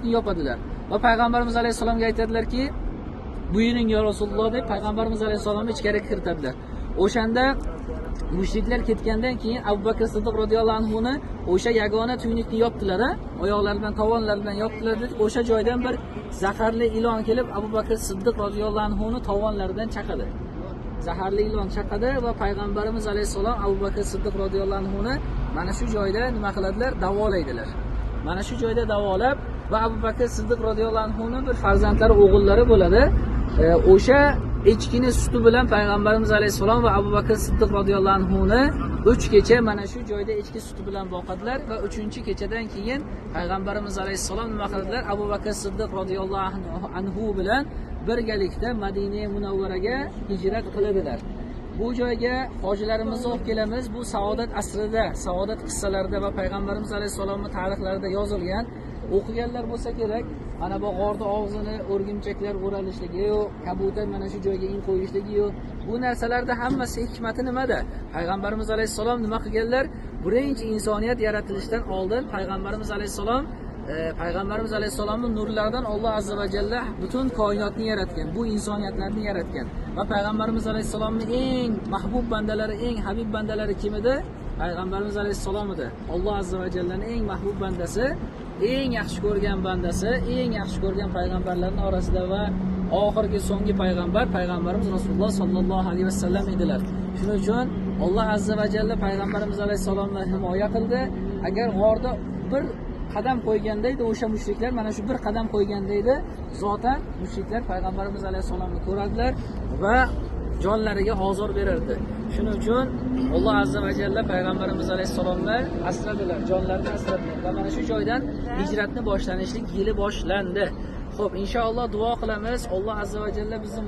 tuynukni yopadilar va payg'ambarimiz alayhissalomga aytadilarki, buyuring yo Rasululloh deb payg'ambarimiz alayhissalomni ichkari kiritadilar. O'shanda mushriklar ketgandan keyin Abu Bakr Siddiq roziyallohu anhuni o'sha yagona tuynukni yopdilar, oyoqlari bilan, tovonlari bilan yopdilar deb o'sha joydan bir zaharli ilon kelib Abu Bakr Siddiq roziyallohu anhuni tovonlaridan chaqadi. Zaharli ilon chaqadi va payg'ambarimiz alayhissalom Abu Bakr Siddiq roziyallohu anhuni mana shu joyda nima qiladilar? Davolaydilar. Mana shu joyda davolab va Abu Bakr Siddiq roziyallohu anhuni bir farzandlari, o'g'illari bo'ladi. O'sha echkini suti bilan payg'ambarimiz alayhissalom va Abu Bakr Siddiq roziyallohu anhuni 3 kecha mana shu joyda echki suti bilan boqadilar va 3-kechadan keyin payg'ambarimiz alayhissalom nima qiladilar? Abu Bakr Siddiq roziyallohu anhu bilan birgalikda Madina Munavvaraga hijrat qiladilar. Bu joyga hojilarimizni olib kelamiz. Bu saodat asrida, saodat qissalarida va payg'ambarimiz alayhissalomning tarixlarida yozilgan. O'qiganlar bo'lsa kerak. Mana bu g'orni og'zini o'rgimchaklar o'ralishligi-yu, kabutar mana shu joyga in qo'yishligi-yu, bu narsalarda hammasi hikmati nimada? Payg'ambarimiz alayhissalom nima qilganlar? Birinchi insoniyat yaratilishidan oldin payg'ambarimiz alayhissalom payg'ambarimiz alayhissalomning nurlaridan Alloh azza va jalla butun koinotni yaratgan, bu insoniyatlarni yaratgan. Va payg'ambarimiz alayhissalomning eng mahbub bandalari, eng habib bandalari kim edi? Payg'ambarimiz alayhissalom edi. Alloh azza va jallaning eng mahbub bandasi, eng yaxshi ko'rgan bandasi, eng yaxshi ko'rgan payg'ambarlarning orasida va oxirgi so'nggi payg'ambar payg'ambarimiz Rasululloh sallallohu alayhi vasallam edilar. Shuning uchun Alloh azza va jalla payg'ambarimiz alayhissalomni himoya qildi. Agar g'orda bir qadam qo'yganda edi o'sha mushriklar, mana shu bir qadam qo'yganda edi, zotan mushriklar payg'ambarimiz alayhissalomni ko'radilar va jonlariga ozor berardi. Shuning uchun Alloh azza va jalla payg'ambarimiz alayhissalomni asradilar, jonlarini asradilar va mana shu joydan hijratni boshlanishlik yili boshlandi. Xo'p, inshaalloh duo qilamiz. Alloh azza va jalla bizni